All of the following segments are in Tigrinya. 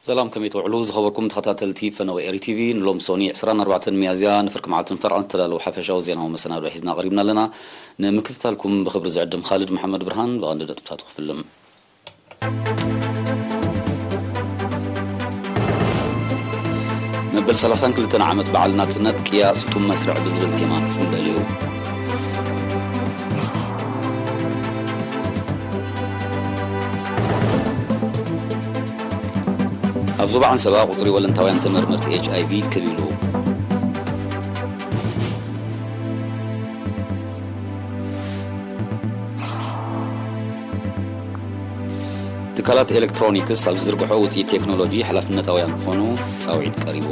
ሰላም፣ ከመይ ትውዕሉ ዝኸበርኩም ተኸታተልቲ ፈነወ ኤሪ ቲቪ? ንሎም ሶኒ ዕስራን ኣርባዕተን ሚያዝያ ንፍርቂ መዓልትን ፈርቓን ዝተዳለዉ ሓፈሻዊ ዜናዊ መሰናዶ ሒዝና ቀሪብና ኣለና። ንምክትታልኩም ብኽብሪ ዝዕድም ካልድ መሓመድ ብርሃን። ብቐንዲ ነጥብታቱ ክፍልም። መበል ሰላሳን ክልተን ዓመት በዓል ናጽነት ቅያ ስጡም መስርዕ ብዝብል ቴማ ክጽንበል እዩ። ኣብ ዞባ ዓንሰባ ቁጽሪ ወለንታውያን ተመርመርቲ ኤች ኣይ ቪ ክብ ኢሉ። ትካላት ኤሌክትሮኒክስ ኣብ ዝዝርግሖ ውፅኢት ቴክኖሎጂ ሓላፍነታውያን ክኾኑ ፃውዒት ቀሪቡ።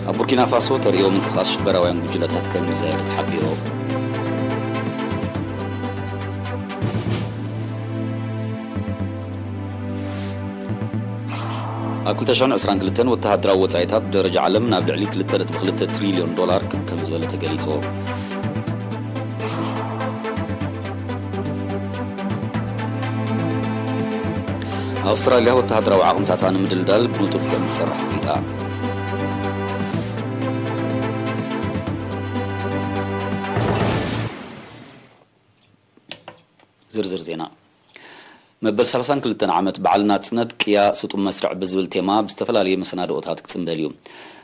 ኣብ ቡርኪና ፋሶ ተርእዮ ምንቅስቃስ ሽበራውያን ጉጅለታት ከም ዝዛየደ ተሓቢሩ። ኣብ ክልተ ሽሕን ዕስራን ክልተን ወተሃደራዊ ወጻኢታት ብደረጃ ዓለም ናብ ልዕሊ ክልተ ነጥቢ ክልተ ትሪልዮን ዶላር ክብ ከም ዝበለ ተገሊጹ። ኣውስትራልያ ወተሃደራዊ ዓቕምታታ ንምድልዳል ብንጡፍ ከም ትሰርሕ ኣፍሊጣ። ዝርዝር ዜና። መበል ሰላሳን ክልተን ዓመት በዓል ናጽነት ቅያ ስጡም መስርዕ ብዝብል ቴማ ብዝተፈላለየ መሰናድኦታት ክጽንበል እዩ።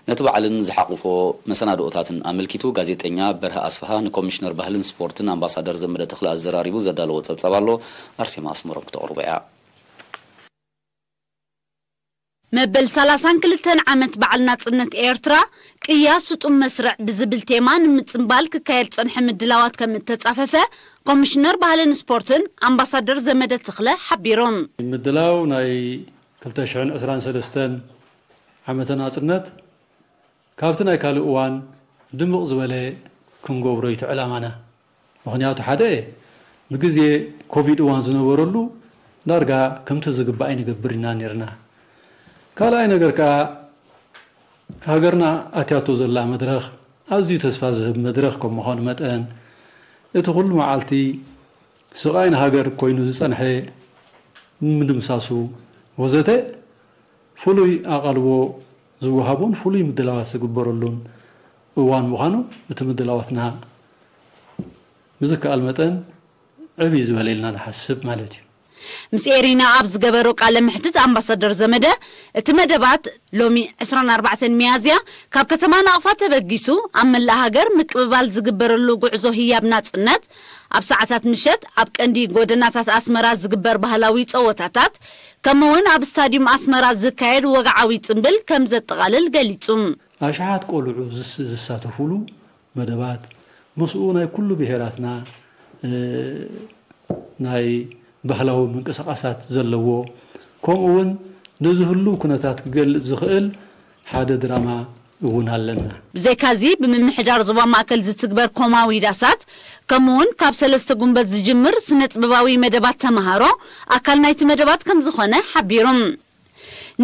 ነቲ በዓልን ዝሓቑፎ መሰናድኦታትን ኣመልኪቱ ጋዜጠኛ በርሀ ኣስፍሃ ንኮሚሽነር ባህልን ስፖርትን ኣምባሳደር ዘመደ ተኽለ ኣዘራሪቡ ዘዳለዎ ጸብጻብ ኣሎ። ኣርሴማ ኣስመሮም ክተቕርቦ እያ። መበል ሰላሳን ክልተን ዓመት በዓል ናጽነት ኤርትራ ቅያ ስጡም መስርዕ ብዝብል ቴማ ንምጽንባል ክካየድ ጸንሐ ምድላዋት ከም እተጻፈፈ ኮሚሽነር ባህልን ስፖርትን ኣምባሳደር ዘመደ ተኽለ ሓቢሮም። ምድላው ናይ ክልተ ሽሕን ዕስራን ሰለስተን ዓመተ ናጽነት ካብቲ ናይ ካልእ እዋን ድምቕ ዝበለ ክንገብሮ እዩ እቲ ዕላማና። ምኽንያቱ ሓደ፣ ብግዜ ኮቪድ እዋን ዝነበረሉ ዳርጋ ከምቲ ዝግባእ ኣይንገብር ኢና ነርና። ካልኣይ ነገር ከኣ፣ ሃገርና ኣትያቶ ዘላ መድረኽ ኣዝዩ ተስፋ ዝህብ መድረኽ ከም ምዃኑ መጠን፣ እቲ ኩሉ መዓልቲ ስቓይ ንሃገር ኮይኑ ዝጸንሐ ምድምሳሱ ወዘተ ፍሉይ ኣቓልቦ ዝወሃቦን ፍሉይ ምድላዋት ዝግበረሉን እዋን ምዃኑ፣ እቲ ምድላዋትና ብዝከኣል መጠን ዕብይ ዝበለ ኢልና ንሓስብ ማለት እዩ። ምስ ኤሪና ኣብ ዝገበሮ ቃለ መሕትት ኣምባሳደር ዘመደ፣ እቲ መደባት ሎሚ ዕስራን ኣርባዕተን ሚያዝያ ካብ ከተማ ናቕፋ ተበጊሱ ኣብ መላእ ሃገር ምቅብባል ዝግበረሉ ጉዕዞ ህያብ ናጽነት፣ ኣብ ሰዓታት ምሸት ኣብ ቀንዲ ጎደናታት ኣስመራ ዝግበር ባህላዊ ጸወታታት፣ ከምኡ'ውን ኣብ ስታድዩም ኣስመራ ዝካየድ ወግዓዊ ጽምብል ከም ዘጠቓልል ገሊጹ። ኣሽሓት ቆልዑ ዝስ-፣ ዝሳተፉሉ መደባት፣ ምስኡ ናይ ኩሉ ብሄራትና፣ እ፣ ናይ ባህላዊ ምንቅስቓሳት ዘለዎ፣ ከምኡ'ውን ነዚ ህሉው ኩነታት ክገልጽ ዝኽእል ሓደ ድራማ እውን ኣለና። ብዘይካዚ፣ ብምምሕዳር ዞባ ማእከል ዝትግበር ኮማዊ ዳሳት፣ ከምኡ'ውን ካብ ሰለስተ ጉንበት ዝጅምር ስነ ጥበባዊ መደባት ተመሃሮ ኣካል ናይቲ መደባት ከም ዝኾነ ሓቢሮም።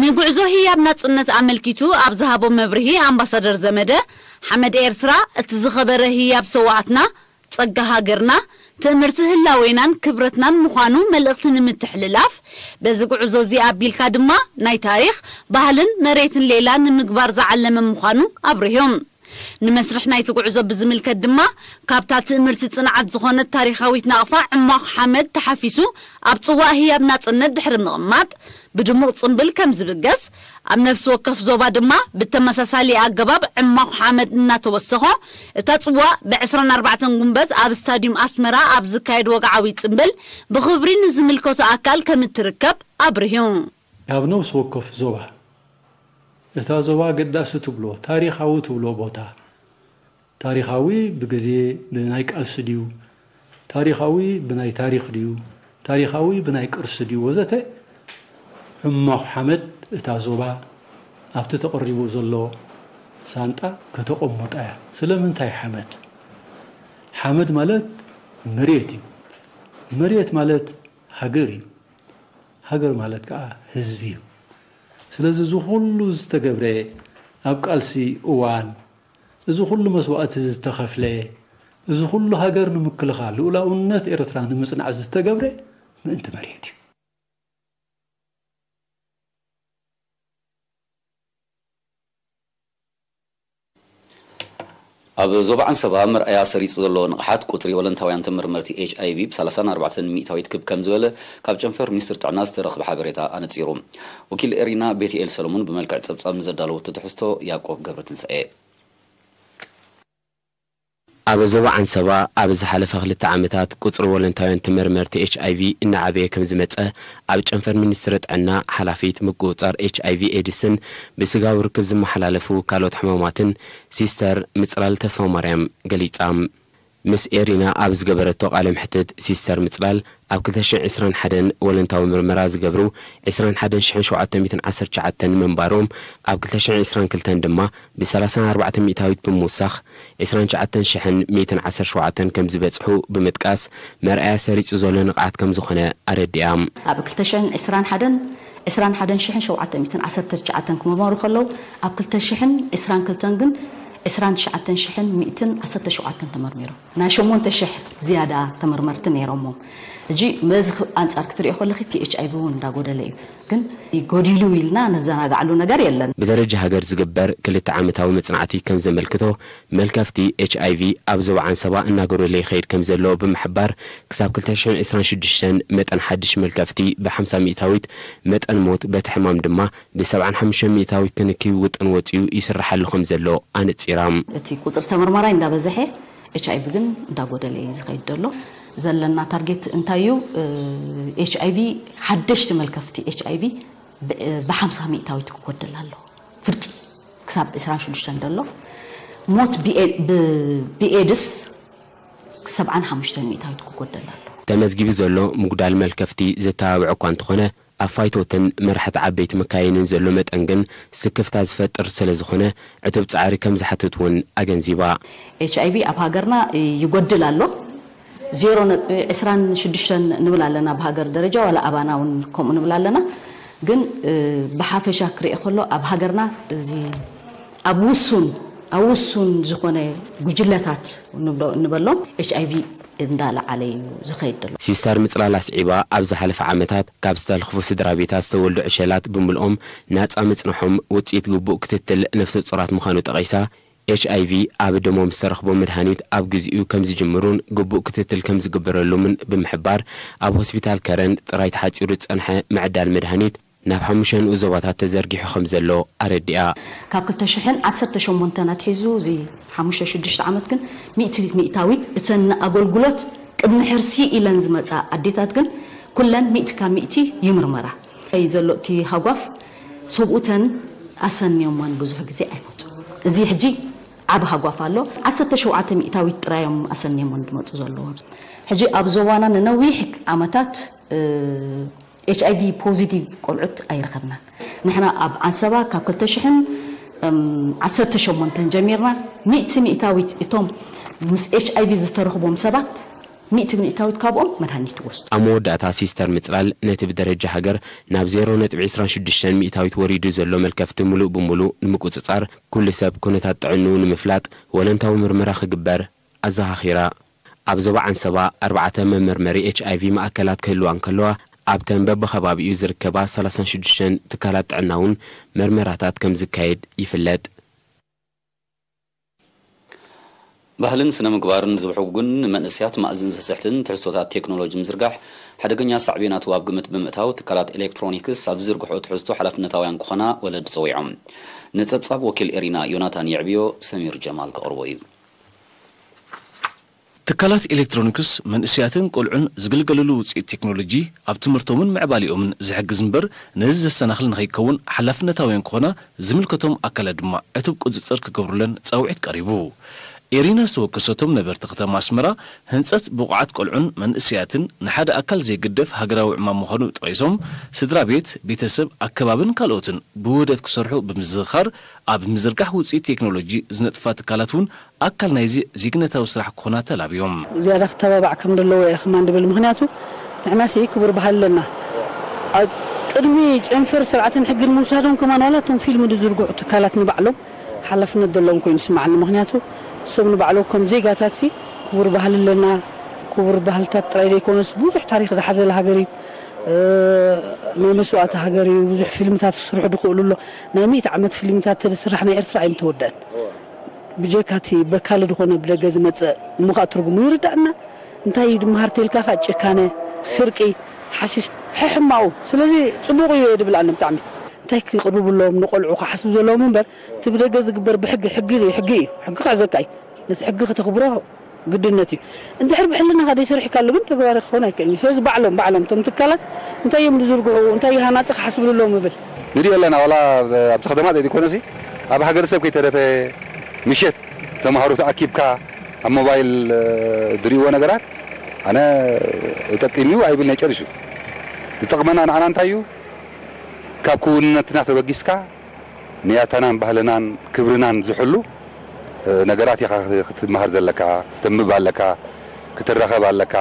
ንጉዕዞ ህያብ ናጽነት ኣመልኪቱ ኣብ ዝሃቦ መብርሂ ኣምባሳደር ዘመደ፣ ሓመድ ኤርትራ እቲ ዝኸበረ ህያብ ሰዋኣትና፣ ጸጋ ሃገርና፣ ትእምርቲ ህላዌናን ክብረትናን ምዃኑ መልእኽቲ ንምትሕልላፍ፣ በዚ ጉዕዞ እዚ ኣቢልካ ድማ ናይ ታሪኽ፣ ባህልን መሬትን ሌላ ንምግባር ዝዓለመ ምዃኑ ኣብሪሆም። ንመስርሕ ናይቲ ጉዕዞ ብዝምልከት ድማ፣ ካብታ ትእምርቲ ጽንዓት ዝኾነት ታሪኻዊት ናቕፋ ዕማኹ ሓመድ ተሓፊሱ ኣብ ጽዋእ ህያብ ናጽነት ድሕሪ ምቕማጥ፣ ብድሙቕ ጽምብል ከም ዝብገስ፣ ኣብ ነፍሲ ወከፍ ዞባ ድማ ብተመሳሳሊ ኣገባብ ዕማኹ ሓመድ እናተወሰኾ፣ እታ ጽዋእ ብዕስራን ኣርባዕተን ጉንበት ኣብ ስታድዩም ኣስመራ ኣብ ዝካየድ ወግዓዊ ጽምብል ብኽብሪ ንዝምልከቶ ኣካል ከም እትርከብ ኣብሪሁ። ኣብ ነፍሲ ወከፍ ዞባ፣ እታ ዞባ ኣገዳሲ ትብሎ፣ ታሪኻዊ ትብሎ ቦታ፣ ታሪኻዊ ብግዜ ብናይ ቃልሲ ድዩ? ታሪኻዊ ብናይ ታሪኽ ድዩ? ታሪኻዊ ብናይ ቅርሲ ድዩ? ወዘተ፣ ዕማኹ ሓመድ እታ ዞባ ኣብቲ ተቐሪቡ ዘሎ ሳንጣ ከተቐምጣ እያ። ስለምንታይ ሓመድ? ሓመድ ማለት መሬት እዩ። መሬት ማለት ሃገር እዩ። ሃገር ማለት ከኣ ህዝቢ እዩ። ስለዚ እዚ ኩሉ ዝተገብረ ኣብ ቃልሲ እዋን፣ እዚ ኩሉ መስዋእቲ ዝተኸፍለ፣ እዚ ኩሉ ሃገር ንምክልኻል፣ ልኡላውነት ኤርትራ ንምጽናዕ ዝተገብረ ምእንቲ መሬት እዩ። ኣብ ዞባ ዓንሰባ መርኣያ ሰሪጹ ዘሎ ንቕሓት ቁጽሪ ወለንታውያን ተመርመርቲ ኤች ኣይ ቪ ብ ሰላሳን ኣርባዕተን ሚእታዊት ክብ ከም ዝበለ ካብ ጨንፈር ሚኒስትር ጥዕና ዝተረኽበ ሓበሬታ ኣነጺሩ። ወኪል ኤሪና ቤትኤል ሰሎሞን ብመልክዕ ጸብጻብ ንዘዳለወቶ ትሕዝቶ ያዕቆብ ገብረትንሳኤ። ኣብ ዞባ ዓንሰባ ኣብ ዝሓለፈ ክልተ ዓመታት ቁጽሪ ወለንታውያን ተመርመርቲ ኤች ኣይ ቪ እናዓበየ ከም ዝመጸ ኣብ ጨንፈር ሚኒስትሪ ጥዕና ሓላፊት ምቁጽጻር ኤች ኣይ ቪ ኤድስን ብስጋዊ ርክብ ዝመሓላለፉ ካልኦት ሕማማትን ሲስተር ምጽላል ተስፋማርያም ገሊጻ። ምስ ኤሪና ኣብ ዝገበረቶ ቃለ መሕትት ሲስተር ምጽላል ኣብ ክልተ ሽሕን ዕስራን ሓደን ወለንታዊ ምርመራ ዝገብሩ ዕስራን ሓደን ሽሕን ሸውዓተ ሚእትን ዓሰርተ ትሽዓተን ምንባሮም ኣብ ክልተ ሽሕን ዕስራን ክልተን ድማ ብ ሰላሳን ኣርባዕተን ሚእታዊት ብምውሳኽ ዕስራን ትሽዓተን ሽሕን ሚእትን ዓሰርተ ሸውዓተን ከም ዝበጽሑ ብምጥቃስ መርኣያ ሰሪጹ ዘሎ ንቕሓት ከም ዝኾነ ኣረዲኣ። ኣብ ክልተ ሽሕን ዕስራን ሓደን ዕስራን ሓደን ሽሕን ሸውዓተ ሚእትን ዓሰርተ ትሽዓተን ክምርመሩ ከለዉ ኣብ ክልተ ሽሕን ዕስራን ክልተን ግን ዕስራን ትሽዓተን ሽሕን ሚእትን ዓሰርተ ሸውዓተን ተመርሚሮም። ናይ ሸሞንተ ሽሕ ዝያዳ ተመርመርቲ ነይሮሞም። ሕጂ በዚ ክ-፣ ኣንጻር ክትሪኦ ከለኺ እቲ ኤች ኣይ ቪ እውን እንዳጎደለ እዩ። ግን ይጎዲሉ ኢልና ነዘናጋዕሉ ነገር የለን። ብደረጃ ሃገር ዝግበር ክልተ ዓመታዊ መጽናዕቲ ከም ዘመልክቶ፣ መልከፍቲ ኤች ኣይ ቪ ኣብ ዞባ ዓንሰባ እናጎደለ ይኸይድ ከም ዘሎ ብምሕባር፣ ክሳብ ክልተ ሽሕን ዕስራን ሽዱሽተን መጠን ሓድሽ መልከፍቲ ብ ሓምሳ ሚእታዊት፣ መጠን ሞት በቲ ሕማም ድማ ብ ሰብዓን ሓሙሽተን ሚእታዊት ክንክይ ውጥን ወጺኡ ይስርሓሉ ከም ዘሎ ኣነጺራ። እቲ ቁጽሪ ተመርማራይ እንዳበዝሐ ኤች ኣይ ቪ ግን እንዳጎደለ እዩ ዝኸይድ ዘሎ። ዘለና ታርጌት እንታይ እዩ? ኤች ኣይ ቪ ሓደሽቲ መልከፍቲ ኤች ኣይ ቪ ብ-፣ ብ ሓምሳ ሚእታዊት ክጎደል ኣለዎ። ፍርቂ ክሳብ ዕስራን ሽዱሽተን ዘሎ ሞት ብኤ-፣ ብ-፣ ብኤድስ ሰብዓን ሓሙሽተን ሚእታዊት ክጎደል ኣለዎ። ተመዝጊቡ ዘሎ ምጉዳል መልከፍቲ ዘተባብዕ እኳ እንተኾነ፣ ኣብ ፋይቶትን መራሕቲ ዓበይቲ መካይንን ዘሎ መጠን ግን ስክፍታ ዝፈጥር ስለ ዝኾነ፣ ዕቱብ ጻዕሪ ከም ዝሓትት እውን ኣገንዚባ። ኤች ኣይ ቪ ኣብ ሃገርና ይጎድል ኣሎ። ዜሮ ነጥቢ ዕስራን ሽዱሽተን ንብል ኣለና ብሃገር ደረጃ፣ ዋላ ኣባና እውን ከምኡ ንብል ኣለና። ግን፣ እ፣ ብሓፈሻ ክሪኦ ከሎ ኣብ ሃገርና እዚ ኣብ ውሱን፣ ኣብ ውሱን ዝኾነ ጉጅለታት ንብሎ-፣ ንበሎም ኤች ኣይ ቪ እንዳለዓለ እዩ ዝኸይድ ዘሎ። ሲስተር ምጽላል ኣስዒባ፣ ኣብ ዝሓለፈ ዓመታት ካብ ዝተልኽፉ ስድራ ቤታት ዝተወልዱ ዕሸላት ብምልኦም ናጻ ምጽንሖም ውጽኢት ግቡእ ክትትል ነፍሰ ጾራት ምዃኑ ጠቒሳ፣ ኤች ኣይ ቪ ኣብ ደሞም ዝተረኽቦ መድሃኒት ኣብ ግዜኡ ከም ዝጅምሩን ግቡእ ክትትል ከም ዝግበረሉምን ብምሕባር፣ ኣብ ሆስፒታል ከረን ጥራይ ተሓጺሩ ዝጸንሐ ምዕዳል መድሃኒት ናብ ሓሙሽተ ንኡስ ዞባታት ተዘርጊሑ ከም ዘሎ ኣረዲኣ። ካብ ክልተ ሽሕን ዓሰርተ ሸሞንተን ኣትሒዙ እዚ ሓሙሽተ ሽዱሽተ ዓመት ግን ሚእቲ ሚእታዊት እተን ንኣገልግሎት ቅድሚ ሕርሲ ኢለን ዝመጻ ኣዴታት ግን ኩለን ሚእቲ ካብ ሚእቲ ይምርመራ። እዩ ዘሎ እቲ ሃጓፍ፣ ሰብኡተን ኣሰንዮሞን ብዙሕ ግዜ ኣይመጹ። እዚ ሕጂ ዓቢ ሃጓፍ ኣሎ። ዓሰርተ ሸውዓተ ሚእታዊት ጥራዮም ኣሰንዮሞን ዝመጹ ዘለዉ። ሕጂ ኣብ ዞባና ንነዊሕ ዓመታት፣ እ፣ ኤች ኣይ ቪ ፖዚቲቭ ቆልዑት ኣይረኸብናን። ንሕና ኣብ ዓንሰባ ካብ ክልተ ሽሕን ዓሰርተ ሸሞንተን ጀሚርና፣ ሚእቲ ሚእታዊት እቶም ምስ ኤች ኣይ ቪ ዝተረኽቦም ሰባት፣ ሚእቲ ሚእታዊት ካብኦም መድሃኒት ይወስዱ። ኣብ መወዳእታ ሲስተር ምጽላል ነቲ ብደረጃ ሃገር ናብ ዜሮ ነጥቢ ዕስራን ሽዱሽተን ሚእታዊት ወሪዱ ዘሎ መልከፍቲ ምሉእ ብምሉእ ንምቁጽጻር፣ ኩሉ ሰብ ኩነታት ጥዕንኡ ንምፍላጥ ወለንታዊ ምርመራ ክግበር ኣዘኻኺራ። ኣብ ዞባ ዓንሰባ ኣርባዕተ መመርመሪ ኤች ኣይ ቪ ማእከላት ክህልዋ እንከለዋ፣ ኣብተን በብኸባቢኡ ዝርከባ ሰላሳን ሽዱሽተን ትካላት ጥዕና እውን መርመራታት ከም ዝካየድ ይፍለጥ። ባህልን ስነ ምግባርን ዝብሕጉን ንመንእሰያት ማእዝን ዘስሕትን ትሕዝቶታት ቴክኖሎጂ ምዝርጋሕ ሓደገኛ ሳዕቤናቱ ኣብ ግምት ብምእታው፣ ትካላት ኤሌክትሮኒክስ ኣብ ዝዝርግሕኦ ትሕዝቶ ሓላፍነታውያን ክኾና ወለዲ ጸዊዖም። ንጸብጻብ ወኪል ኤሪና ዮናታን የዕብዮ፣ ሰሚር ጀማል ከቕርቦ እዩ። ትካላት ኤሌክትሮኒክስ መንእሰያትን ቆልዑን ዝግልገሉሉ ውጽኢት ቴክኖሎጂ ኣብ ትምህርቶምን ምዕባሊኦምን ዝሕግዝ እምበር፣ ነዚ ዘሰናኽል ንኸይከውን ሓላፍነታውያን ክኾና ዝምልከቶም ኣካላት ድማ ዕቱብ ቁጽጽር ክገብሩለን ጻውዒት ቀሪቡ። ኤሪና ዝተወከሰቶም ነበርቲ ከተማ ኣስመራ፣ ህንጸት ብቑዓት ቆልዑን መንእሰያትን ንሓደ ኣካል ዘይግደፍ ሃገራዊ ዕማም ምዃኑ ጠቒሶም፣ ስድራ ቤት፣ ቤተሰብ፣ ኣከባብን ካልኦትን ብውህደት ክሰርሑ ብምዝኽኻር፣ ኣብ ምዝርጋሕ ውጽኢት ቴክኖሎጂ ዝነጥፋ ትካላት እውን ኣካል ናይዚ ዜግነታዊ ስራሕ ክኾና ተላብዮም። ዝያዳ ክተባባዕ ከም ዘለዎ እየ ከማን ድብል። ምኽንያቱ ንሕና ሲ ክቡር ባህሊ ኣለና። ኣብ ቅድሚ ጨንፈር ስርዓትን ሕግን ምውሳዶም ከማን ዋላ እቶም ፊልም ዝዝርግሑ ትካላት ንባዕሎም ሓላፍነት ዘለዎም ኮይኑ ይስማዓኒ። ምኽንያቱ እሶም ንባዕሎም ከም ዜጋታት ሲ ክቡር ባህሊ ኣለና። ክቡር ባህልታት ጥራይ ዘይኮነስ ብዙሕ ታሪኽ ዝሓዘለ ሃገር እዩ። ናይ መስዋእቲ ሃገር እዩ። ብዙሕ ፊልምታት ክስርሑ ዝኽእሉ ኣሎ። ናይ ሚእቲ ዓመት ፊልምታት ተዝስራሕ ናይ ኤርትራ ኣይምተወደአን። ብጀካቲ በካል ዝኾነ ብደገ ዝመፀ እሞ ከዓ ትርጉሙ ይርዳእና። እንታይ እዩ ድመሃር ተልካ ከዓ ጭካነ፣ ስርቂ፣ ሓሽሽ፣ ሕሕማኡ። ስለዚ ፅቡቕ እዩ እየ ድብል ኣነ ብጣዕሚ። እንታይ ክቕርብሎም ንቆልዑ ክሓስቡ ዘለዎም እምበር እቲ ብደገ ዝግበር ብሕጊ ሕጊ እዩ። ሕጊ እዩ። ሕጊ ክሕዘካ እዩ። ነቲ ሕጊ ክተኽብሮ ግድነት እዩ። እንድሕር ብሕልናኻ ዘይሰሪሕካሉ ግን ተግባራዊ ክኸውን ኣይክእልን እዩ። ስለዚ ባዕሎም ባዕሎም እቶም ትካላት እንታይ እዮም ዝዝርግሑ እንታይ ይሃናፂ ክሓስብሉ ኣለዎም እብል። ንሪኦ ኣለና። ዋላ ኣብዚ ከተማ ዘይኮነሲ ኣብ ሃገረሰብ ከይተረፈ ምሸት ተምሃሮ ተኣኪብካ ኣብ ሞባይል ዝርእይዎ ነገራት ኣነ ጠቂም እዩ ኣይብል ናይ ጨርሹ። ዝጠቕመና ንዓና እንታይ እዩ? ካብ ክውንነትና ተበጊስካ ንያታናን ባህልናን ክብርናን ዝሕሉ ነገራት ኢኻ ክትመሃር ዘለካ። ተንብብ ኣለካ፣ ክትራኸብ ኣለካ፣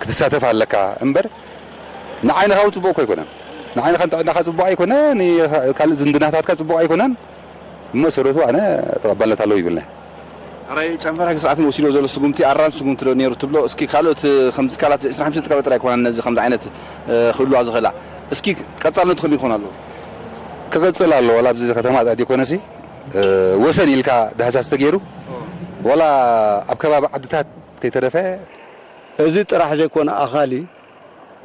ክትሳተፍ ኣለካ እምበር ንዓይንኻ እውን ፅቡቕ እኮ ኣይኮነን። ንዓይንኻን ጥዕናኻ ፅቡቕ ኣይኮነ፣ ንካልእ ዝምድናታትካ ፅቡቕ ኣይኮነን። ብመሰረቱ ኣነ ተቐባልነት ኣለዎ ይብልና። ኣራይ ጨንፈር ሕጊ ስርዓትን ወሲዶ ዘሎ ስጉምቲ ኣራም ስጉምቲ ዶ ነይሩ ትብሎ? እስኪ ካልኦት ከምዚ ትካላት ዕስራን ሓሙሽተን ትካላት ጥራይ ኣይኮነን ነዚ ከምዚ ዓይነት ክህልዋ ዝኽእላ። እስኪ ቀጻልነቱ ከመይ ይኾን ኣለዎ? ክቕጽል ኣለዎ። ዋላ ኣብዚ ከተማ ጥራይ ዘይኮነሲ ወሰን ኢልካ ዳህሳስ ተገይሩ ዋላ ኣብ ከባቢ ዓድታት ከይተረፈ እዚ ጥራሕ ዘይኮነ ኣኻሊ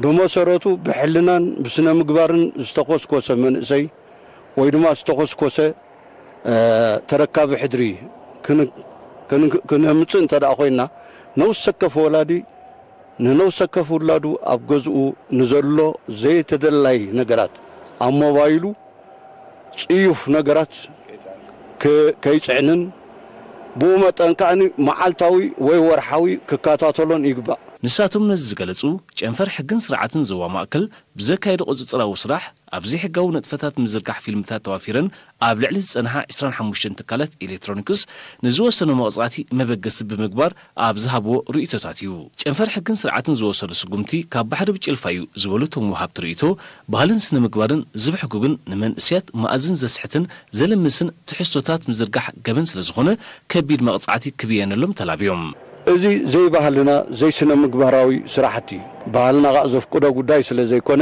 ብመሰረቱ ብሕልናን ብስነ ምግባርን ዝተኾስኮሰ መንእሰይ ወይ ድማ ዝተኾስኮሰ ተረካቢ ሕድሪ ክን- ክን- ክነምፅእ እንተ ደኣ ኮይንና ነውስ ሰከፍ ወላዲ ንነውስ ሰከፍ ውላዱ ኣብ ገዝኡ ንዘሎ ዘይተደላይ ነገራት ኣብ ሞባይሉ ፅዩፍ ነገራት ክ- ከይፅዕንን ብኡ መጠን ከኣ መዓልታዊ ወይ ወርሓዊ ክከታተሎን ይግባእ። ንሳቶም ነዚ ዝገለጹ፣ ጨንፈር ሕግን ስርዓትን ዞባ ማእከል ብዘካየዶ ቁጽጽራዊ ስራሕ፣ ኣብ ዘይሕጋዊ ንጥፈታት ምዝርጋሕ ፊልምታት ተዋፊረን ኣብ ልዕሊ ዝጸንሓ ዕስራን ሓሙሽተን ትካላት ኤሌክትሮኒክስ ንዝወሰኖ መቕጻዕቲ መበገሲ ብምግባር ኣብ ዝሃብዎ ርእይቶታት እዩ። ጨንፈር ሕግን ስርዓትን ዝወሰዶ ስጉምቲ ካብ ባሕሪ ብጭልፋ እዩ ዝበሉ እቶም ወሃብቲ ርእይቶ፣ ባህልን ስነ ምግባርን ዝብሕጉግን ንመንእሰያት መኣዝን ዘስሕትን ዘልምስን ትሕዝቶታት ምዝርጋሕ ገበን ስለ ዝኾነ ከቢድ መቕጻዕቲ ክብየነሎም ተላብዮም። እዚ ዘይባህልና ዘይስነ ምግባራዊ ስራሕቲ ባህልና ኸኣ ዘፍቅዶ ጉዳይ ስለ ዘይኮነ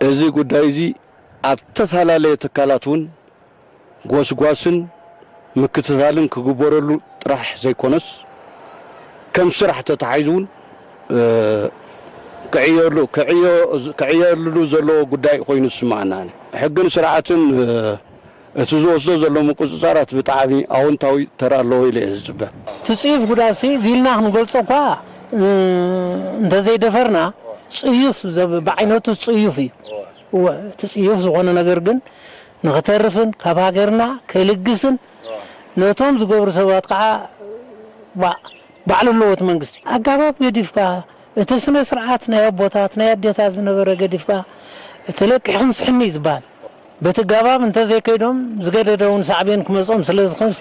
እዚ ጉዳይ እዚ ኣብ ተፈላለየ ትካላት እውን ጎስጓስን ምክትታልን ክግበረሉ ጥራሕ ዘይኮነስ ከም ስራሕ ተታሒዙ እውን ክዕየሉ ዘለዎ ጉዳይ ኮይኑ ዝስማዓና ሕግን ስርዓትን እቲ ዝወስዶ ዘሎ ምቁፅፃራት ብጣዕሚ ኣወንታዊ ተራ ኣለዎ ኢለ እየ ዝፅበ። ትፅዩፍ ጉዳሲ ዚልና ክንገልፆ እኳ እንተዘይደፈርና ፅዩፍ ብዓይነቱ ፅዩፍ እዩ። እቲ ፅዩፍ ዝኾነ ነገር ግን ንክተርፍን ካብ ሃገርና ከልግስን ነቶም ዝገብሩ ሰባት ከዓ ባዕሉ ኣለዎ እቲ መንግስቲ ኣጋባብ ገዲፍካ እቲ ስነ ስርዓት ናይ ኣቦታት ናይ ኣዴታት ዝነበረ ገዲፍካ እቲ ለቂሕኩም ስሕኒ እዩ ዝበሃል። በቲ ጋባብ እንተዘይከይዶም ዝገደደ እውን ሳዕቤን ክመፆም ስለ ዝኾን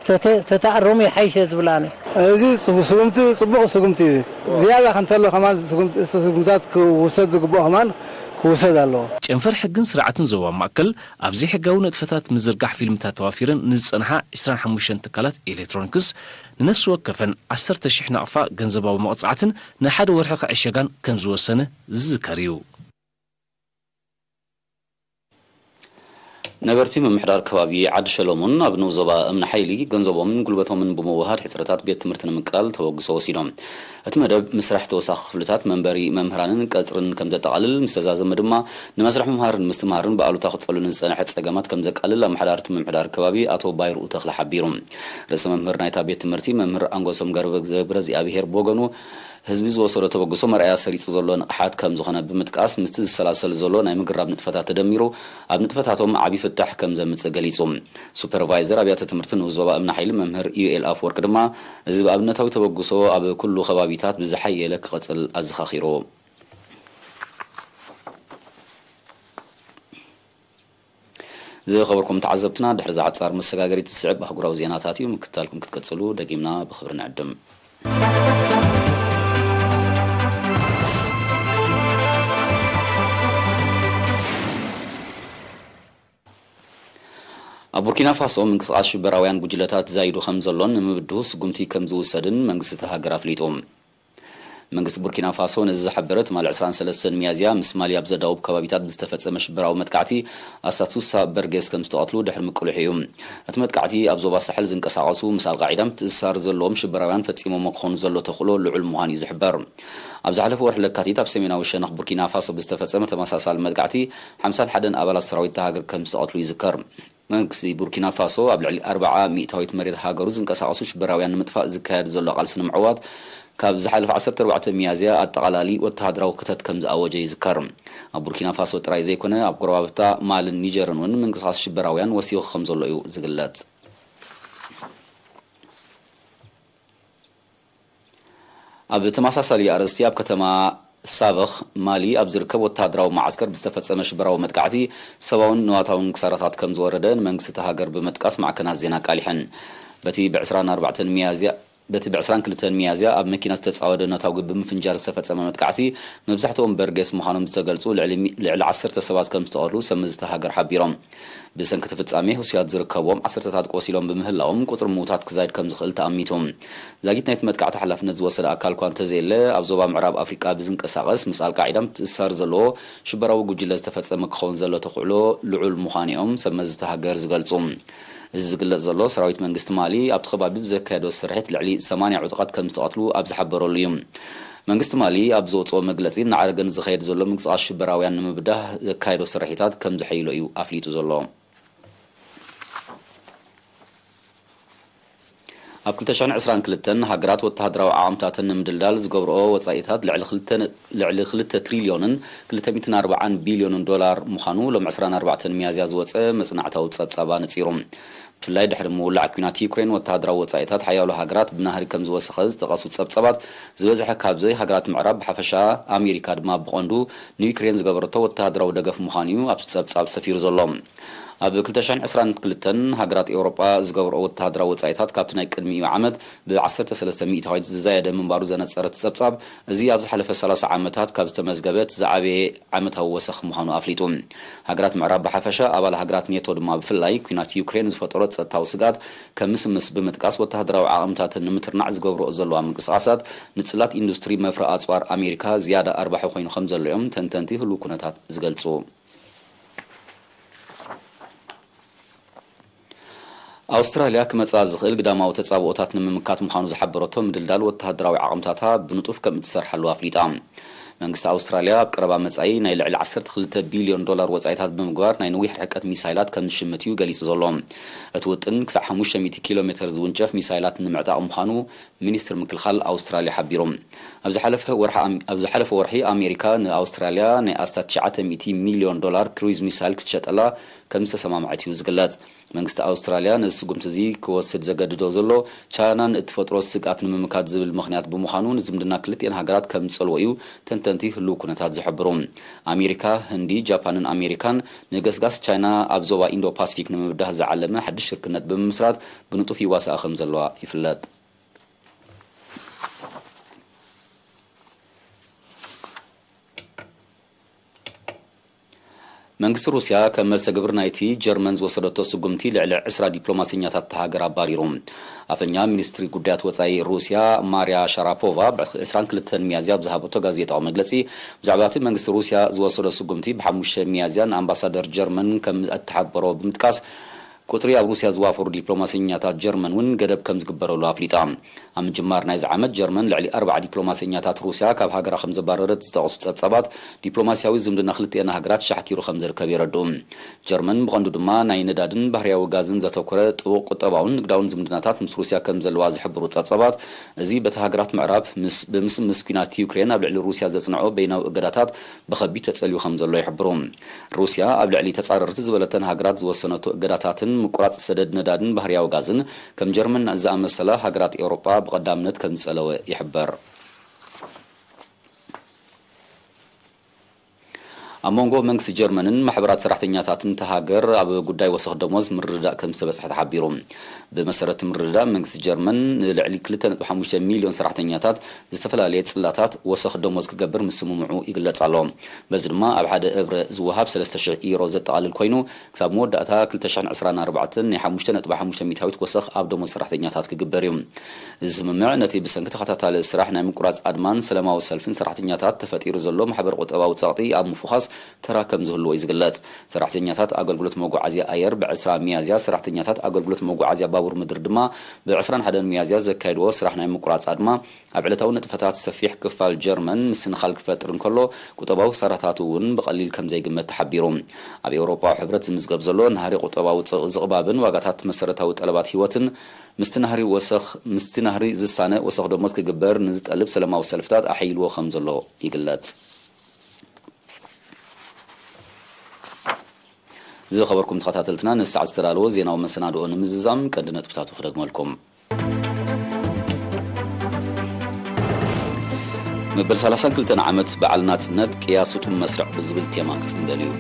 ተተኣረሙ ይሓይሸ ዝብል ኣነ። እዚ ስጉምቲ ፅቡቕ ስጉምቲ እዩ። ዝያዳ ከንተሎ ከማን ስጉምታት ክውሰድ ዝግብኦ ከማን ክውሰድ ኣለዎ። ጨንፈር ሕግን ስርዓትን ዞባ ማእከል ኣብ ዘይሕጋዊ ንጥፈታት ምዝርጋሕ ፊልምታት ተዋፊረን ንዝጸንሓ ዕስራን ሓሙሽተን ትካላት ኤሌክትሮኒክስ ንነፍሲ ወከፈን ዓሰርተ ሽሕ ናቕፋ ገንዘባዊ መቕጻዕትን ንሓደ ወርሒ ክዕሸጋን ከም ዝወሰነ ዝዝከር እዩ። ነበርቲ ምምሕዳር ከባቢ ዓዲ ሸለሙን ኣብ ንኡስ ዞባ እምኒ ሓይሊ ገንዘቦምን ጉልበቶምን ብምውሃድ ሕጽረታት ቤት ትምህርቲ ንምቅላል ተበግሶ ወሲዶም። እቲ መደብ ምስራሕ ተወሳኺ ክፍልታት መንበሪ መምህራንን ቀጽርን ከም ዘጠቓልል ምስ ተዛዘመ ድማ ንመስርሕ ምምሃርን ምስትምሃርን ብኣሉታ ክጸሉ ንዝጸንሐ ጸገማት ከም ዘቃልል ኣመሓዳርቲ ምምሕዳር ከባቢ ኣቶ ባይርኡ ተኽለ ሓቢሩ። ርእሰ መምህር ናይታ ቤት ትምህርቲ መምህር ኣንጎሶም ገብረ እግዚኣብሔር ብወገኑ ህዝቢ ዝወሰዶ ተበግሶ መርኣያ ሰሪጹ ዘሎ ንቕሓት ከም ዝኾነ ብምጥቃስ ምስቲ ዝሰላሰል ዘሎ ናይ ምግራብ ንጥፈታት ተደሚሩ ኣብ ንጥፈታቶም ዓቢ ፍታሕ ከም ዘምጽእ ገሊጹ። ሱፐርቫይዘር ኣብያተ ትምህርቲ ንኡስ ዞባ እምኒ ሓይሊ መምህር ኢዩኤል ኣፍወርቂ ድማ እዚ ብኣብነታዊ ተበግሶ ኣብ ኩሉ ከባቢታት ብዝሓየለ ክቐጽል ኣዘኻኺሩ። ዝኸበርኩም ተዓዘብትና ድሕሪ ዝዓጻር መሰጋገሪት ዝስዕብ ኣህጉራዊ ዜናታት እዩ ምክትታልኩም ክትቀጽሉ ደጊምና ብኽብሪ ንዕድም። ቡርኪና ፋሶ ምንቅስቓስ ሽበራውያን ጉጅለታት ዛይዱ ከም ዘሎን ንምብድሁ ስጉምቲ ከም ዝውሰድን መንግስቲ እታ ሃገር ኣፍሊጡ። መንግስቲ ቡርኪና ፋሶ ነዚ ዝሓበረ ትማሊ ዕስራን ሰለስተን ሚያዝያ ምስ ማሊ ኣብ ዘዳውብ ከባቢታት ብዝተፈጸመ ሽበራዊ መጥቃዕቲ ኣስታት ሱሳ በርጌስ ከም ዝተቐትሉ ድሕሪ ምቅልሑ እዩ። እቲ መጥቃዕቲ ኣብ ዞባ ሳሕል ዝንቀሳቐሱ ምስ ኣልቃዒዳ ምትእስሳር ዘለዎም ሽበራውያን ፈጺሞሞ ክኾኑ ዘሎ ተኽእሎ ልዑል ምዃኑ እዩ ዝሕበር። ኣብ ዝሓለፈ ወርሒ ለካቲት ኣብ ሰሜናዊ ሸነኽ ቡርኪና ፋሶ ብዝተፈጸመ ተመሳሳሊ መጥቃዕቲ ሓምሳን ሓደን ኣባላት ሰራዊት እታ ሃገር ከም ዝተቐትሉ ይዝከር። መንግስቲ ቡርኪና ፋሶ ኣብ ልዕሊ ኣርብዓ ሚእታዊት መሬት ሃገሩ ዝንቀሳቐሱ ሽበራውያን ንምጥፋእ ዝካየድ ዘሎ ቃልሲ ንምዕዋት ካብ ዝሓለፈ ዓሰርተ ኣርባዕተ ሚያዝያ ኣጠቓላሊ ወተሃደራዊ ክተት ከም ዝኣወጀ ይዝከር። ኣብ ቡርኪና ፋሶ ጥራይ ዘይኮነ ኣብ ጎረባብታ ማልን ኒጀርን እውን ምንቅስቓስ ሽበራውያን ወሲኹ ከም ዘሎ እዩ ዝግለጽ። ኣብ ተመሳሳሊ ኣርእስቲ ኣብ ከተማ ሳበኽ ማሊ ኣብ ዝርከብ ወተሃደራዊ መዓስከር ብዝተፈጸመ ሽበራዊ መጥቃዕቲ ሰብኣውን ንዋታውን ክሳራታት ከም ዝወረደ ንመንግስቲ እታ ሃገር ብምጥቃስ ማዕከናት ዜና ኣቃሊሐን። በቲ ብ ዕስራን ኣርባዕተን ሚያዝያ በቲ ብ ዕስራን ክልተን ሚያዝያ ኣብ መኪና ዝተጻወደ ነታጒ ብምፍንጃር ዝተፈጸመ መጥቃዕቲ መብዛሕትኦም በርጌስ ምዃኖም ዝተገልጹ ልዕሊ ሚ-፣ ልዕሊ ዓሰርተ ሰባት ከም ዝተቐትሉ ሰብ መዚ እታ ሃገር ሓቢሮም። ብሰንኪ እቲ ፍጻሜ ህሱያት ዝርከብዎም ዓሰርተታት ቆሲሎም ብምህላዎም ቁጽሪ ምዉታት ክዛይድ ከም ዝኽእል ተኣሚቱ። ዛጊት ናይቲ መጥቃዕቲ ሓላፍነት ዝወሰደ ኣካል እኳ እንተዘየለ ኣብ ዞባ ምዕራብ ኣፍሪቃ ብዝንቀሳቐስ ምስ ኣልቃዒዳ ምትእስሳር ዘለዎ ሽበራዊ ጉጅለ ዝተፈጸመ ክኸውን ዘሎ ተኽእሎ ልዑል ምዃኑ እዮም ሰብ መዚ እታ ሃገር ዝገልጹ። እዚ ዝግለጽ ዘሎ ሰራዊት መንግስቲ ማሊ ኣብቲ ከባቢ ብዘካየዶ ስርሒት ልዕሊ ሰማንያ ዕጡቓት ከም ዝተቐትሉ ኣብ ዝሓበረሉ እዩ። መንግስቲ ማሊ ኣብ ዘውጽኦ መግለጺ እናዓረገ ንዝኸየድ ዘሎ ምንቅስቓስ ሽበራውያን ንምብዳህ ዘካየዶ ስርሒታት ከም ዘሐይሎ እዩ ኣፍሊጡ ዘሎ። ኣብ ክልተ ሽሕን ዕስራን ክልተን ሃገራት ወተሃደራዊ ዓቕምታተን ንምድልዳል ዝገብርኦ ወጻኢታት ልዕሊ ክልተ፣ ልዕሊ ክልተ ትሪልዮንን ክልተ ሚእትን ኣርባዓን ቢልዮንን ዶላር ምዃኑ ሎም ዕስራን ኣርባዕተን ሚያዝያ ዝወጸ መጽናዕታዊ ጸብጻብ ኣነጺሩ። ብፍላይ ድሕሪ ምውላዕ ኲናት ዩክሬን ወተሃደራዊ ወጻኢታት ሓያሎ ሃገራት ብናህሪ ከም ዝወሰኸ ዝጠቐሱ ጸብጻባት፣ ዝበዝሐ ካብዚ ሃገራት ምዕራብ ብሓፈሻ ኣሜሪካ ድማ ብቐንዱ ንዩክሬን ዝገበረቶ ወተሃደራዊ ደገፍ ምዃኑ እዩ ኣብቲ ጸብጻብ ሰፊሩ ዘሎ። ኣብ ክልተ ሽሕን ዕስራን ክልተን ሃገራት ኤውሮጳ ዝገብርኦ ወተሃደራዊ ወጻኢታት ካብቲ ናይ ቅድሚኡ ዓመት ብ ዓሰርተ ሰለስተ ሚእታዊት ዝዛየደ ምንባሩ ዘነጸረ እቲ ጸብጻብ፣ እዚ ኣብ ዝሓለፈ ሰላሳ ዓመታት ካብ ዝተመዝገበ እቲ ዝዓበየ ዓመታዊ ወሰኽ ምዃኑ ኣፍሊጡ። ሃገራት ምዕራብ ብሓፈሻ፣ ኣባል ሃገራት ኔቶ ድማ ብፍላይ፣ ኲናት ዩክሬን ዝፈጠሮ ጸጥታዊ ስግኣት ከም ምስምስ ብምጥቃስ፣ ወተሃደራዊ ዓቕምታተን ንምትርናዕ ዝገብርኦ ዘለዋ ምንቅስቓሳት ንጽላት ኢንዱስትሪ መፍረ ኣጽዋር ኣሜሪካ ዝያዳ ኣርባሒ ኮይኑ ከም ዘሎ እዮም ተንተንቲ ህሉው ኩነታት ዝገልጹ። ኣውስትራልያ ክመጽኣ ዝኽእል ግዳማዊ ተጻብኦታት ንምምካት ምዃኑ ዝሓበረቶ ምድልዳል ወተሃደራዊ ዓቕምታታ ብንጡፍ ከም እትሰርሓሉ ኣፍሊጣ። መንግስቲ ኣውስትራልያ ኣብ ቀረባ መጻኢ ናይ ልዕሊ ዓሰርተ ክልተ ቢልዮን ዶላር ወጻኢታት ብምግባር ናይ ነዊሕ ርሕቀት ሚሳይላት ከም ዝሽምት እዩ ገሊጹ ዘሎ። እቲ ውጥን ክሳዕ ሓሙሽተ ሚእቲ ኪሎ ሜተር ዝውንጨፍ ሚሳይላት ንምዕጣቕ ምዃኑ ሚኒስትር ምክልኻል ኣውስትራልያ ሓቢሩ። ኣብ ዝሓለፈ ወርሒ ኣም-፣ ኣብ ዝሓለፈ ወርሒ ኣሜሪካ ንኣውስትራልያ ናይ ኣስታት ትሽዓተ ሚእቲ ሚልዮን ዶላር ክሩዝ ሚሳይል ክትሸጠላ ከም ዝተሰማምዐት እዩ ዝግለጽ። መንግስቲ ኣውስትራልያ ነዚ ስጉምቲ እዚ ክወስድ ዘገድዶ ዘሎ ቻይናን እትፈጥሮ ስግኣት ንምምካት ዝብል ምኽንያት ብምዃኑ ንዝምድና ክልቲኤን ሃገራት ከም ዝጸልዎ እዩ ተንተንቲ ህሉው ኩነታት ዝሕብሩ። ኣሜሪካ፣ ህንዲ፣ ጃፓንን ኣሜሪካን ንገስጋስ ቻይና ኣብ ዞባ ኢንዶ ፓሲፊክ ንምብዳህ ዝዓለመ ሓድሽ ሽርክነት ብምምስራት ብንጡፍ ይዋሳኣ ከም ዘለዋ ይፍለጥ። መንግስቲ ሩስያ ከም መልሰ ግብሪ ናይቲ ጀርመን ዝወሰደቶ ስጉምቲ ልዕሊ ዕስራ ዲፕሎማሰኛታት እታ ሃገር ኣባሪሩ። ኣፈኛ ሚኒስትሪ ጉዳያት ወጻኢ ሩስያ ማርያ ሻራፖቫ ብ ዕስራን ክልተን ሚያዝያ ኣብ ዝሃበቶ ጋዜጣዊ መግለጺ፣ ብዛዕባ እቲ መንግስቲ ሩስያ ዝወሰዶ ስጉምቲ ብ ሓሙሽተ ሚያዝያ ንኣምባሳደር ጀርመን ከም እተሓበሮ ብምጥቃስ፣ ቁጽሪ ኣብ ሩስያ ዝዋፈሩ ዲፕሎማሰኛታት ጀርመን እውን ገደብ ከም ዝግበረሉ ኣፍሊጣ። ኣብ ምጅማር ናይዚ ዓመት ጀርመን ልዕሊ ኣርብዓ ዲፕሎማሰኛታት ሩስያ ካብ ሃገራ ከም ዘባረረት ዝጠቐሱ ጸብጻባት፣ ዲፕሎማስያዊ ዝምድና ክልቲኤን ሃገራት ሻሕኪሩ ከም ዝርከብ የረድኡ። ጀርመን ብቐንዱ ድማ ናይ ነዳድን ባህርያዊ ጋዝን ዘተኮረ ጥቡቕ ቁጠባውን ንግዳውን ዝምድናታት ምስ ሩስያ ከም ዘለዋ ዝሕብሩ ጸብጻባት፣ እዚ በቲ ሃገራት ምዕራብ ምስ፣ ብምስምስ ኲናት ዩክሬን ኣብ ልዕሊ ሩስያ ዘጽንዖ በይናዊ እገዳታት ብኸቢድ ተጸልዩ ከም ዘሎ ይሕብሩ። ሩስያ ኣብ ልዕሊ ተጻረርቲ ዝበለተን ሃገራት ዝወሰነቶ እገዳታትን ምቁራጽ ሰደድ ነዳድን ባህርያዊ ጋዝን ከም ጀርመን ዝኣመሰላ ሃገራት ኤውሮጳ ብቐዳምነት ከም ዝጸለወ ይሕበር። ኣብ መንጎ መንግስቲ ጀርመንን ማሕበራት ሰራሕተኛታትን እታ ሃገር ኣብ ጉዳይ ወሰኽ ደሞዝ ምርድዳእ ከም ዝተበጽሐ ተሓቢሩ። ብመሰረት ምርድዳእ መንግስቲ ጀርመን ንልዕሊ ክልተ ነጥቢ ሓሙሽተ ሚልዮን ሰራሕተኛታት ዝተፈላለየ ጽላታት ወሰኽ ደሞዝ ክገብር ምስምምዑ ይግለጽ ኣሎ። በዚ ድማ ኣብ ሓደ እብረ ዝወሃብ ሰለስተ ሽሕ ኢሮ ዘጠቓልል ኮይኑ፣ ክሳብ መወዳእታ ክልተ ሽሕን ዕስራን ኣርባዕተን ናይ ሓሙሽተ ነጥቢ ሓሙሽተ ሚእታዊት ወሰኽ ኣብ ደሞዝ ሰራሕተኛታት ክግበር እዩ። እዚ ስምምዕ ነቲ ብሰንኪ ተኸታታሊ ስራሕ ናይ ምቁራጽ ኣድማን ሰላማዊ ሰልፍን ሰራሕተኛታት ተፈጢሩ ዘሎ ማሕበረ ቁጠባዊ ጸቕጢ ኣብ ምፍዃስ ተራ ከም ዝህልዎ እዩ ዝግለጽ። ሰራሕተኛታት ኣገልግሎት መጓዓዝያ ኣየር ብ ዕስራ ሚያዝያ፣ ሰራሕተኛታት ኣገልግሎት መጓዓዝያ ባቡር ምድሪ ድማ ብ ዕስራን ሓደን ሚያዝያ ዘካየድዎ ስራሕ ናይ ምቁራጽ ኣድማ ኣብ ዕለታዊ ንጥፈታት ሰፊሕ ክፋል ጀርመን ምስንኻል ክፈጥር እንከሎ፣ ቁጠባዊ ክሳራታት እውን ብቐሊል ከም ዘይግመት ተሓቢሩ። ኣብ ኤውሮጳዊ ሕብረት ዝምዝገብ ዘሎ ናህሪ ቁጠባዊ ጽ-፣ ዝቕባብን ዋጋታት መሰረታዊ ጠለባት ህይወትን ምስቲ ናህሪ ወሰኽ፣ ምስቲ ናህሪ ዝሳነ ወሰኽ ደሞዝ ክግበር ንዝጠልብ ሰላማዊ ሰልፍታት ኣሐይልዎ ከም ዘሎ ይግለጽ። ዝኸበርኩም ተኸታተልትና፣ ንሰዓት ዝተዳለወ ዜናዊ መሰናድኦ ንምዝዛም ቀንዲ ነጥብታቱ ክደግመልኩም። መበል ሰላሳን ክልተን ዓመት በዓል ናጽነት ቅያ ስጡም መስርዕ ብዝብል ቴማ ክጽንበል እዩ።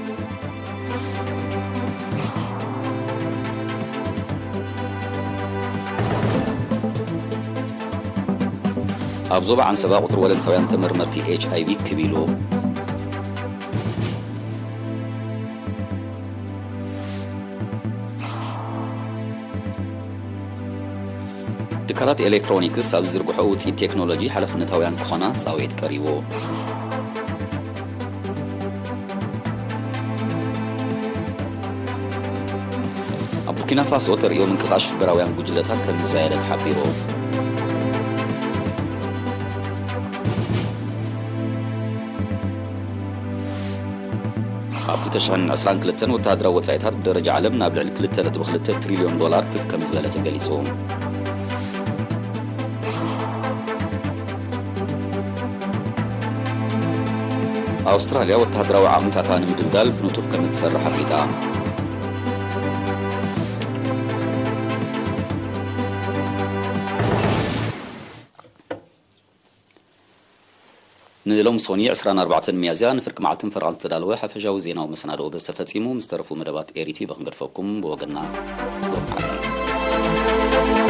ኣብ ዞባ ዓንሰባ ቁጽሪ ወለንታውያን ተመርመርቲ ኤች ኣይ ቪ ክብ ኢሉ። ትካላት ኤሌክትሮኒክስ ኣብ ዝዝርግሖ ውፅኢት ቴክኖሎጂ ሓላፍነታውያን ክኾና ፃውዒት ቀሪቡ። ኣብ ቡርኪና ፋሶ ተርእዮ ምንቅስቃስ ሽበራውያን ጉጅለታት ከም ዝዛየደ ተሓቢሩ። ኣብ ክልተ ሽሕን ዕስራን ክልተን ወተሃደራዊ ወጻኢታት ብደረጃ ዓለም ናብ ልዕሊ ክልተ ነጥቢ ክልተ ትሪልዮን ዶላር ክብ ከም ዝበለ ተገሊጹ። ኣውስትራልያ ወተሃደራዊ ዓቕምታታ ንምድልዳል ብንጡፍ ከም እትሰርሕ ኣፍሊጣ። ንሎሚ ሶኒ ዕስራን ኣርባዕተን ሚያዝያ ንፍርቂ መዓልትን ፈረቓን ዝተዳለወ ሓፈሻዊ ዜናዊ መሰናድኦ በዚ ተፈጺሙ። ምስ ተረፉ መደባት ኤሪቲ በክንገድፈኩም ብወገንና ሎሚ መዓልቲ።